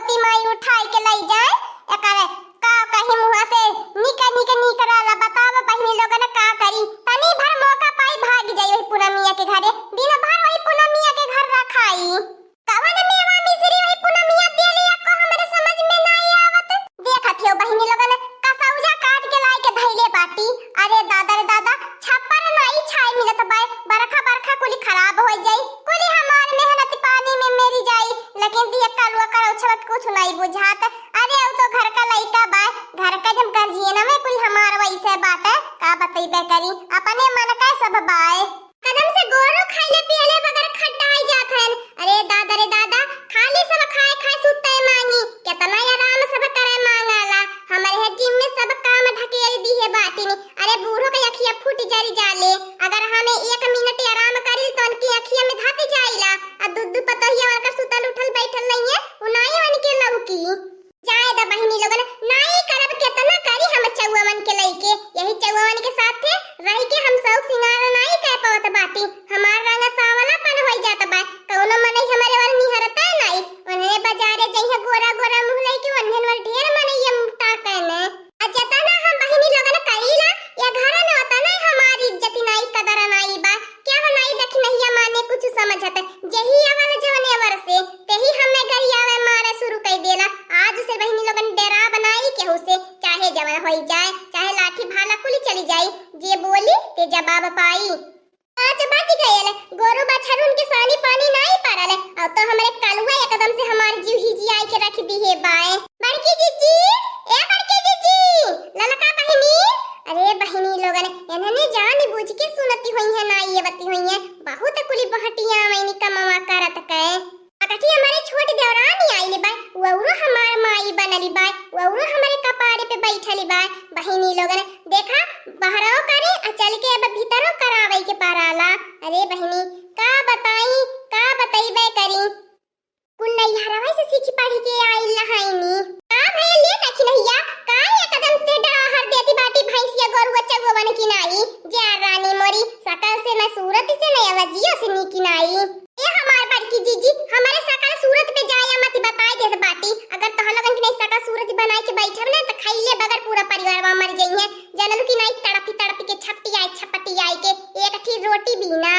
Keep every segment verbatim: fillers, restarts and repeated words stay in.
ती माई उठाई के लई जाए, एकर का कहीं मुँह से निक निक निकरला। बतावा बहिनी लोगन का करी, तनी भर मौका पाई भाग जाई वही पूनमिया के घरे, दिन भर वही पूनमिया के घर रखाई। कवन मेवा मिश्री वही पूनमिया देली, एको हमरे समझ में नाई आवत। देखत हियो बहिनी लोगन, कसौजा काट के लाई के धइले बाटी। अरे दादा रे दादा, छप्पर नाई छाई मिलत बाय, बरखा बरखा कुली खराब होइ जाई, कुली हमार मेहनत पानी में मेरी जाई। लेकिन दिया कलुआ करौछवत कुछ नाई बुझात। अरे उ तो घर का लइका बाय, घर का जब गार्जियन में कुल हमार वैसे बाटे, का बतइबे करी, अपने मन का सब बाय। कदम से गोरू खइले पियले बगैर खड्डा आई जात हन। अरे दादा रे दादा, खाली सब खाए खाए सुते मांगी, केतना आराम सब करे मांगाला। हमरे है जिम में सब काम ढकेल दिहे बाटिन। अरे बूढ़ो के अखिया फूट जरी जाले, अगर हमें एक मिनट आराम करिल तो उनकी अखिया में धस जाइला। आ दू दू पतोहिया उनकर सुतल उठल बैठल नहीं है, उनाई उनके लौकी। जाए द बहिनी लोगन, नाई करब केतना करी हम चउवन के लइके, यही चउवन के साथे रहि के हम शौक सिंगार नाई कर पावत बाटी। हमार रंग सांवलापन होइ जात बा, कउनो मनई हमरे ओर निहरता नाई। उन्हने बजारे जइहे गोरा गोरा मुँह लइके, उन्हन ओर ढेर मनई ये ताकने। आ जतना हम बहिनी लोगन करीला, या घर में ओतना हमार इज्जत नाई कदर नाई बा। क्या हो नाई दखिनहिया माने कुछ समझत, जेही आवल जवने वर से, तेही हमें गरियावे मारे शुरू कइ देला। आज से बहिनी लोगन डेराब नाई केहू से, चाहे जवन होइ जाए, चाहे लाठी भाला कुली चली जाई, जे बोली ते जवाब पाई। पाँच बज गयल, गोरू बछरुन के सानी पानी नाई पड़ल, अब तो हमरे कलुआ एकदम से हमार जीव हिजियाई के रख दिहे बाय। बड़की जिज्जी, ए बड़की जिज्जी, ललका बहिनी, अरे बहिनी लोगन, एनहने जान बूझ के सुनती होइहैं, नाई अवती होइहैं, बहुत कुली बहटियावैनी कमवा करत कै। अकठी हमरे छोट देवरानी आइल बा, वउरो हमार माई बनली बा, वउरो हमरे कपारे पे बैठली बा। बहिनी लोगन, देखा, बहरौ करे आ चल के अब भीतरौ करावै के पराला। अरे बहिनी, का बताई, का बतइबे करी। कुल नैहरवा से सीखी पढ़ी के आइल रहैनी। का भइया ले दखिनहिया, का एकदम से डराहर देती बाटी भैंसिया गोरुआ चउवन की नाई? जा रानी मोरी, सकल से न सूरत से न अवजियो से नीकी नाई। ए हमार बड़की जिज्जी, हमरे सकल सूरत पे जाया मत बताई देत बाटी। अगर तोहर लोगन की नहीं सकल सूरत बनाई के बैठब ना त खइले बगैर पूरा परिवारवा मर जइहैं। जनलू की नाई तड़पी तड़पी के छपटी आई छपटी आई के एक ठी रोटी भी ना।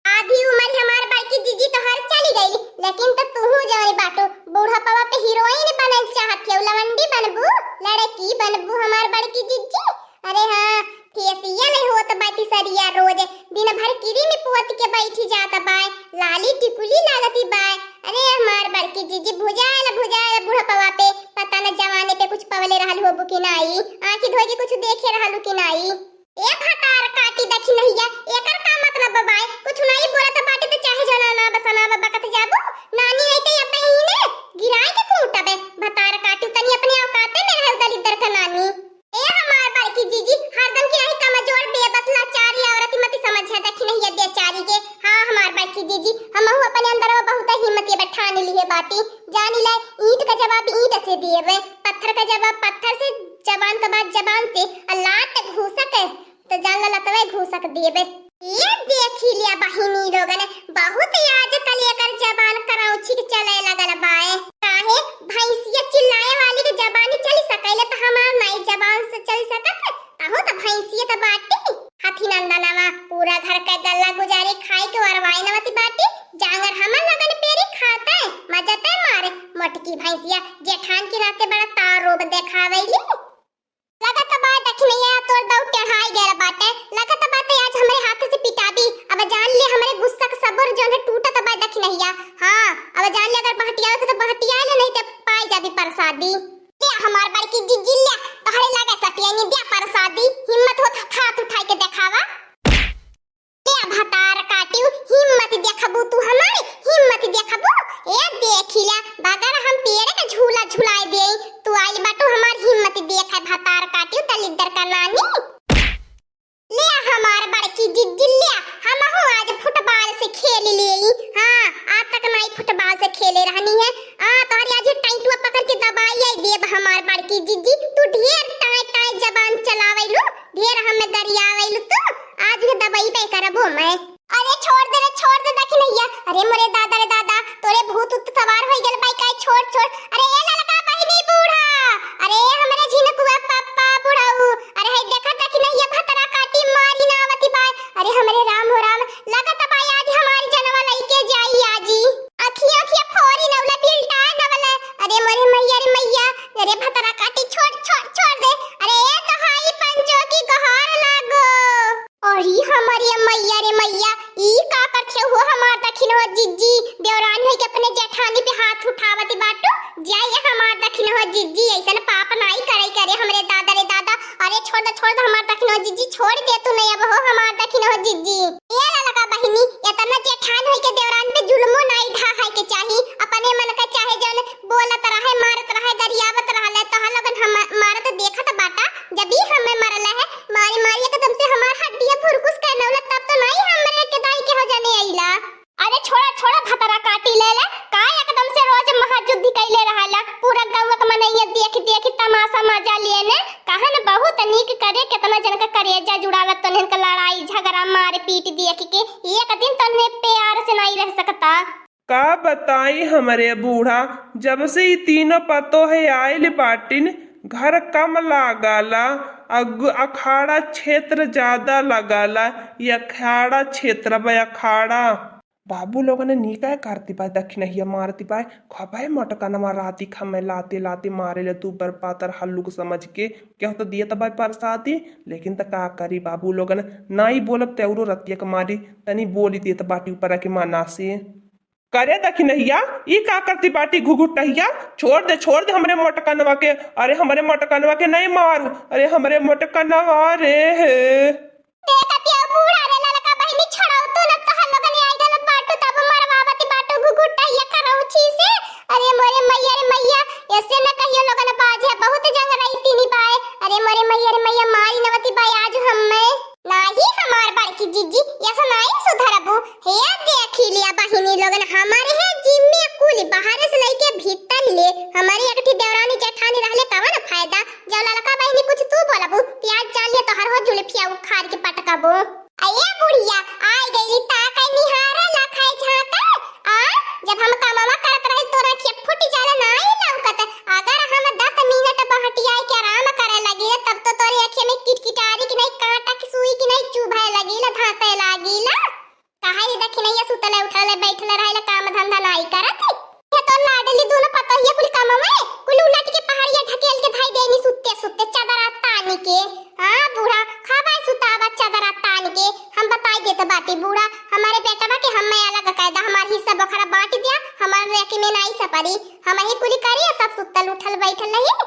आधी उमर हमार बड़की जिज्जी तोहार चली गई, लेकिन त तूहू जवानी बाटू, बुढ़ापवा पे हीरोइन बनल चाहत हियौ, लवंडी बनबू, लड़की बनबू हमार बड़की जिज्जी। अरे हाँ, फेसियल होत बाटी सरिया रोज, दिन भर क्रीम पोत के बैठी जात बाय, लाली टिकुली लागती बाय। अरे हमार बड़की जिज्जी भुजायल भुजायल बुढ़ापवा पे, पता न जवानी पे कुछ पवले रहल होबू कि नाई, आँखी धोई के कुछ देखे रहलू कि नाई। ए भतार काटी दखिनहिया, एकर का मतलब बाय? कुछ नाई बोलत बाटे त चाहे जना ना बसना बकत जाबू। नानी आई त अब ही ने गिराए के कूटबे। भतार काटी तनी अपने औकाते में रहे दलिद्दर का नानी। ए हमार बड़की जिज्जी, हरदम की रही कमजोर बेबस लाचारी औरत मत समझे दखिनहिया बेचारी के। हाँ हमार बड़की जिज्जी, हमहू अपने अंदर में बहुत हिम्मत ये बैठान ली है बाटी। जानी ले ईंट का जवाब ईंट से देबे, पत्थर का जवाब पत्थर से, जबान का बात जबान से, आ लात घूसक त जान ला लतवे घूसक देबे। ये देखी लिया बहिनी लोगन, बहुत आजकल एकर जबान करौछी के चले लगल बाय। काहे भैंसिया चिल्लाए वाली के जबानी चली सकैले त हमार नाई जबान से चल सकत? अहो त भैंसिया त बाटी। हथी नंदनवा पूरा घर के गल्ला गुजारी खाए के वरवाई नवती बाटी। जांगर हमर लगन पेरी खाते मजते मारे। मोटकी भैंसिया जेठान के नाते बड़ा तार रोब देखावेली। लगत बा दखिनैया तोर दौ टेढ़ाई गयल बाटे। लगत बा ते आज हमरे हाथ से पिटाबी। अब जान ले हमरे गुस्सा के सबर जौन है टूटत बा दखिनैया। हाँ, अब जान ले अगर बहटियावत तो बहटिया ले, नहीं ते पाई जाबी परसादी। ले हमार बड़की जिज्जी ले, तोहरे लगे सटियानी दे परसादी। हिम्मत होत हाथ उठाई के देखावा। ए भतार काटियो, हिम्मत देखबू तू हमारी, हिम्मत देखबू। ए देखिला, बगर हम पेड़ के झूला झुलाए देई, तू आइल बाटू हमार हिम्मत देखे भतार काटियो, दलिद्दर का नानी। ले हमार बड़की जिज्जी ले, हमहू आज फुटबॉल से खेल लेई। हाँ, आज तक नाई फुटबॉल से खेले रहनी है। आ, तोहरी आज टाइटुआ पकड़ के दबाई आई देब हमार बड़की जिज्जी। तू ढेर टाई टाई जबान चलावेलू, ढेर हमें गरियावेलू तू। आज के दबाई पे करबो मैं। अरे छोड़ दे रे, छोड़ दे दखिनैया। अरे मोरे दादा रे दादा, तोरे भूत उत सवार होई गल बाई आवती बाटू, जाई हमार दखिनहो जिज्जी, अइसन पाप नाई करइ करे हमरे दादा रे दादा। अरे छोड़ दे, छोड़ दे हमार दखिनहो जिज्जी, छोड़ दे तू नहीं अब हो हमार दखिनहो जिज्जी। ए ललका बहिनी, एतना जेठान होई के देवरान पे जुल्मो नाई ढाहै के चाही। अपने मन का चाहे जौन बोलत रहे, मारत रहे, गरियावत रहले, तोहर लोगन हम मारत देखत बाटा। जब ई हमें मरले है, मारी मारी एकदम से हमार हड्डिया फुरकुस कर नौला, तब तो नाई हमरे के दाई के हो जाने अइला। अरे छोड़ा, छोड़ा, भतरा काटी ले ले। का एकदम से रोज महाजुद्ध कैले रहला? पूरा गाँव के मनैया देख देख तमाशा मजा लेने। कहन बहुत नीक करे, केतना जन का करेजा जुड़ावत, तोहन का लड़ाई झगड़ा मारपीट देख के एक दिन तोहने प्यार से नाई रह सकता। का बताई हमरे बूढ़ा, जब से ई तीनों पतोह आइल बाटिन, घर कम लागला, अग-, अखाड़ा क्षेत्र ज्यादा लगाला। ई अखाड़ा क्षेत्र बा, अखाड़ा। बाबू लोगन नीका करती बा, दखिनहिया मारती बा, खबै मोटकनवा राती खमै लाते लाते मारे ले, तू बर पातर हल्लुक समझ के, केहू तो दियत बा परसादी, लेकिन त का करी बाबू लोगन, नाई बोलब ते औरो रतिया के मारी, तनी बोली देत बाटी ऊपर के मना से। करे दखिनहिया, ई का करती बाटी घुघुटहिया? छोड़ दे, छोड़ दे हमरे मोटकनवा के। अरे हमरे मोटकनवा के नहीं मारू। अरे हमरे मोटकनवा रे हे। देखतिया बूढ़ा रे ललका बहिनी, छोड़ाऊ तू न, तोहर लोगन आई गलत बाटू, तब मरवावती बाटू घुघुटहिया करौछी से। अरे मोरे मैया रे मैया, ऐसे न कहियो लोगन बाजे, बहुत जंग रही तीनी बाय। अरे मोरे मैया रे मैया, मारी नवती बाय आज हम्मे। नाही हमार बड़की जिज्जी, ऐसा नाही सुधरबू। हे देखी लिया बहिनी लोगन, हमारे है जिम्मे कुल बाहर से लइके भीतर ले। हमारी एक ठी देवरानी जेठानी रहले तवन फायदा, जब ललका बहिनी कुछ तू बोलबू, प्याज जान लिया तोहर हो जुल्फिया उखाड़ के पटकबू। अये बुढ़िया, आइ गइली ता कई निहारे ला खाए झाँके। आ, जब हम कमवा करत रही तोरा अखिया फुट जाला नाई लौकत। अगर हम दस मिनट बहटियाए के आराम करे लगिला तब तो तोरे अखिया में किटकिटारी की नहीं कांटा की सुई की नहीं चुभे लगिला, धंसे लागिला। काहे रे दखिनहिया सुतले उठले बैठले रहेला काम धंधा नाई करत। ये तो लाडली दोनों पतोहिया कुल कमवे, कुल उलट के पहाड़िया ढकेल के धाई देनी सुत्ते सुत्ते चादरा तानी के। हाँ बूढ़ा, खाबा सुताबा चादरा तान के। हम बताई देत बाटी बूढ़ा, हमारे बेटवा के हम्मे अलग कायदा, हमार हिस्सा बखरा बाँट दिया, हमार रेकी में नाई सपरी, हम ही कुली करी, सब सुतल उठल बैठल रही।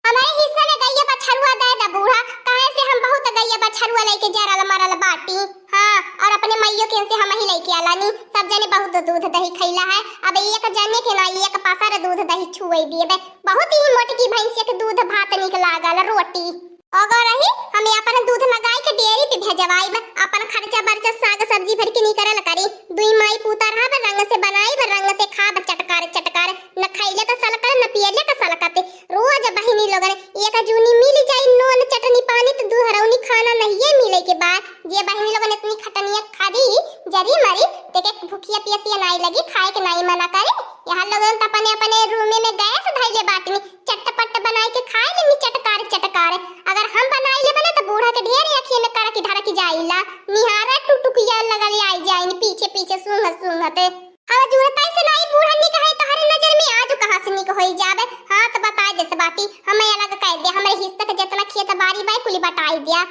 हमारे हिस्सा में गइया बछरुआ दे द बूढ़ा, काहे से हम बहुत गइया बछरुआ लइके जरल मरल बाटी। हाँ, और अपने मइयो के से हम ही लइके आलानी, सब जने बहुत दूध दही खइला है। अब एक जने के ना एक पासर दूध दही छुए दिए बे, बहुत ही मोटकी भैंसिया के दूध भात निक लागल, रोटी। अगर रही, हम अपन दूध मंगाई के डेयरी पे भेजवाइब, अपन खर्चा बर्चा साग सब्जी भर के निकरल करी। दुई माई पूता रहब, रंग से बनाइब, रंग से खाब, चटकार चटकार, न खइले का सलकत, न पियले का सलकत। रोज बहिनी लोगन एक जूनी मिल जाई नून चटनी पानी, तो दुहरौनी खाना नहिए मिले के बाद। जे बहिनी लोगन इतनी खटनिया खादी, जरी मरी, तेके भूखिया पियसिया नाई लगी, खाए के नाई मना करे। यहाँ लोगन त अपने अपने रूमे में गैस धइले बाटनी, चटपट बनाई के खाए लेनी चटकार चटकार। अगर हम बनाई लेबे ना तो बूढ़ा के ढेर अखिए में करक ढरक जाइला। निहारा टुटुकिया लगल आई जाइन पीछे पीछे सूंघत सूंघत। हवा जुड़ता से नाई बूढ़ा निक है तोहरे नजर में, आज कहाँ से निक होई जाबे। हाँ तो बताई देत बाटी, हमें अलग कह दे, हमरे हिस्से के जितना खेत बारी बाई कुली बटाई दिया।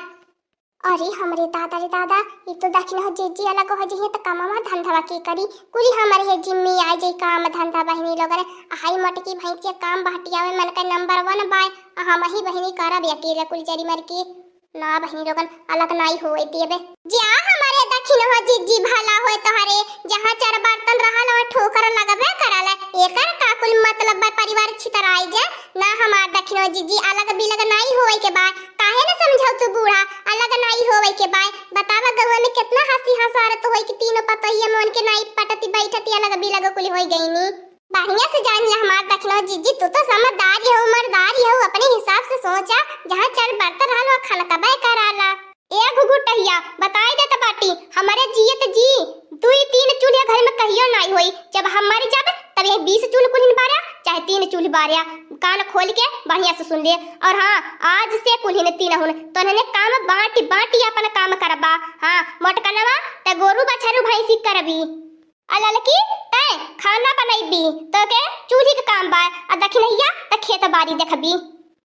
अरे हमरे दादा रे दादा, ई तो दखिनहो जिज्जी अलग हो जइहे त कमवा धंधवा के करी, कुली हमरे हे जिम्मी आ जाई काम धंधा बहिनी लोगन। हाई मोटकी भैंसिया काम बहटियावे मन का नंबर वन बाय, आ हम ही बहिनी करब अकेले कुल जरी मर के। ना बहिनी लोगन अलग नाई होए देबे। जा हमरे दखिनहो जिज्जी भला होए तोहरे, जहाँ चार बर्तन रहल वहाँ ठोकर लगबे करल। एकर का कुल मतलब बा परिवार छितराई जा, ना हमार दखिनहो जिज्जी अलग बिलग नाई होए के बा। काहे न समझाऊ तू बूढ़ा, अलग नाई होवे के बाय। बतावा गौवा में कितना हंसी हंसारत होई कि तीनों पतोहिया मोन के नाई पटती बैठती अलग बिलग कुल होई गईनी। बढ़िया से जान ले हमार दखिनहो जिज्जी, तू तो समझदार ही हो, उमरदार ही हो, अपने हिसाब से सोचा, जहाँ चल बरत रहल हो खनकबे कराला। ए घुघुटहिया, बताई देत बाटी, हमरे जियत जी दुई तीन चूल्हे घर में कहियो नाई होई। जब हम मर जाब तब ये बीस चूल्ह कुल्हिन बारा, चाहे तीन चूल्ह बारा। कान खोल के बढ़िया से सुन ले। और हाँ, आज से कुल्हिन तीन हुन तोहने काम बांटी बांटी अपन काम करबा। हाँ, मोटकनवा ते गोरू बछरू भैंसी करबी। आ ललकी ते खाना बनैबी, तो के चूल्ही के काम बा। आ दखिनहिया ते खेत बारी देखबी।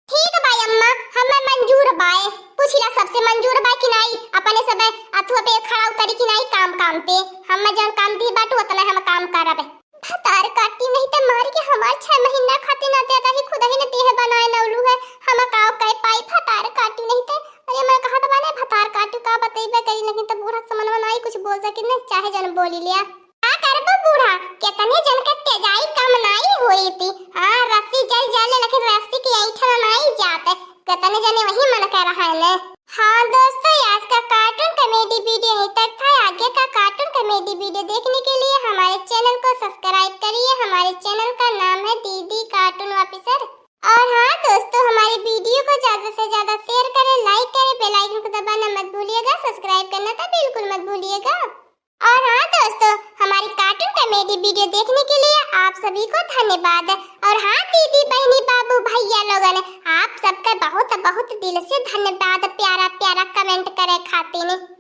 ठीक बा अम्मा, हमें मंजूर बाय। पूछिला सबसे मंजूर बा कि नाई? अपने सब अथुआ पे खड़ा उतरी कि नाई काम काम पे? हमें जौन काम दी बाटू उतना हम काम करब। भतार काटी नहीं त मार के हमार छह महीना खातिर ना देता ही, खुद ही न देह बनाए नौलू है। हम काव कह पाई भतार काटी नहीं त। अरे मैं कहा त बाने भतार काटू का बतइबे करी, लेकिन त बूढ़ा समनवा नाई कुछ बोल सके न, चाहे जन बोली लिया। का करबो बूढ़ा, केतने जन के तेजाई कम नाई होई थी। हाँ, रस्सी जल जल लेकिन रस्सी की ऐंठन नाई जाते। केतने जने वही मन कर रहा है ने। हाँ दोस्तों, आज का cartoon comedy video यहीं तक था। आगे का cartoon comedy video देखने के लिए हमारे channel को subscribe करिए। हमारे channel का नाम है दीदी Cartoon Officer। और हाँ दोस्तों, हमारे video को ज्यादा से ज्यादा share करें, like करें, bell icon को दबाना मत भूलिएगा, subscribe करना तो बिल्कुल मत भूलिएगा। और हाँ दोस्तों, हमारी cartoon comedy video देखने के लिए आप सभी को धन्यवाद। और हाँ दीदी, बहनी, बाबू, भैया लोगन, आप सबका बहुत बहुत दिल से धन्यवाद प्यारा प्यारा comment करे खातिर।